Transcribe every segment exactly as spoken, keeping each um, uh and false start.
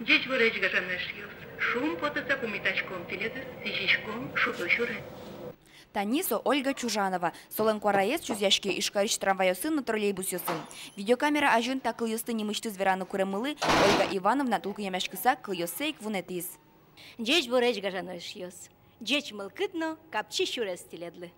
Ӟеч буресь, гажано эшъёс! Шумпотыса пумитаськом тӥледыз, сӥзиськом шудо сюрес. Тани со Ольга Чужанова. Солэн куараез чузъяське Ижкарысь трамвайёсын но троллейбусъёсын. Видеокамера азьын та кылъёсты нимысьтыз вераны куремылы Ольга Ивановна тулкымъяськыса кылъёссэ ик вунэтӥз. Ӟеч буресь, гажано эшъёс! Ӟеч мылкыд но капчи сюрес тӥледлы!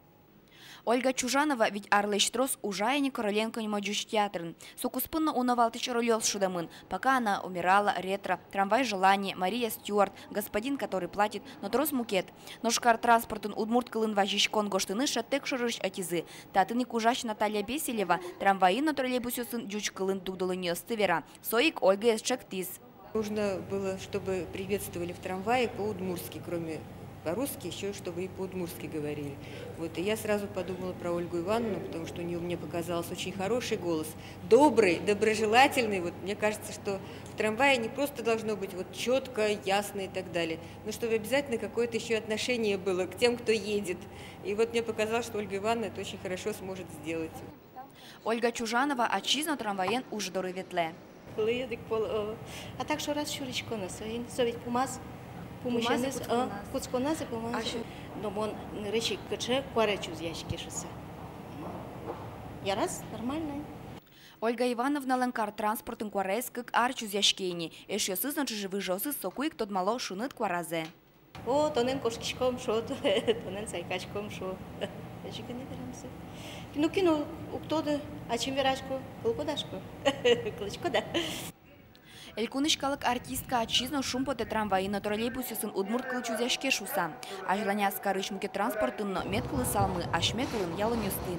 Ольга Чужанова вить арлэсь трос ужа ини Короленко нимо ӟуч театрын. Со куспын но уно валтӥсь рольёс шудэмын: «Пока она умирала», «Ретро», «Трамвай желаний», «Мария Стюарт», «Господин, который платит» но трос мукет. Нош кар транспортын удмурт кылын вазиськон гожтыны шӧдтэк шорысь ӧтизы. Татын ик ужась Наталья Беселева трамвайын но троллейбусъёсын ӟуч кылын дугдылонниосты вера. Со ик Ольгаез ӵектӥз. Нужно было, чтобы приветствовали в трамвае по-удмуртски, кроме по-русски, ещё чтобы и по-удмуртски говорили. Вот, и я сразу подумала про Ольгу Ивановну, потому что у неё, мне показалось, очень хороший голос, добрый, доброжелательный. Вот, мне кажется, что в трамвае не просто должно быть вот чётко, ясно и так далее, но чтобы обязательно какое-то ещё отношение было к тем, кто едет. И вот мне показалось, что Ольга Ивановна это очень хорошо сможет сделать. Ольга Чужанова ачиз но трамвайен уж доры ветлэ. Кылӥд ик пол, о. А так шораз сюрисько но, соин, со ведь пумаз, пумысеныз, кутсконаз и пумаз. Но мон нырысь ик кыӵе куараез чузъяське шуса. Яраз, нормально. Ольга Ивановналэн кар транспортын куараез кык ар чузъяське ини. Эшъёсыз но чыжы-выжыосыз соку ик тодмало шуныт куаразэ. О, тонэн кошкиськом, шуо, тонэн сайкаськом, шуо. Эшшо кин верамзы? Ну, кин уг тоды, ачим верасько, кыл кодашко. Кылӥсько, да. Элькунысь калык артистка ачиз но шумпотэ трамвайын но троллейбусъёсын удмурт кыл чузъяське шуса. Азьланяз карысь мукет транспортын но мед кылысалмы асьме кылын ялонъёсты.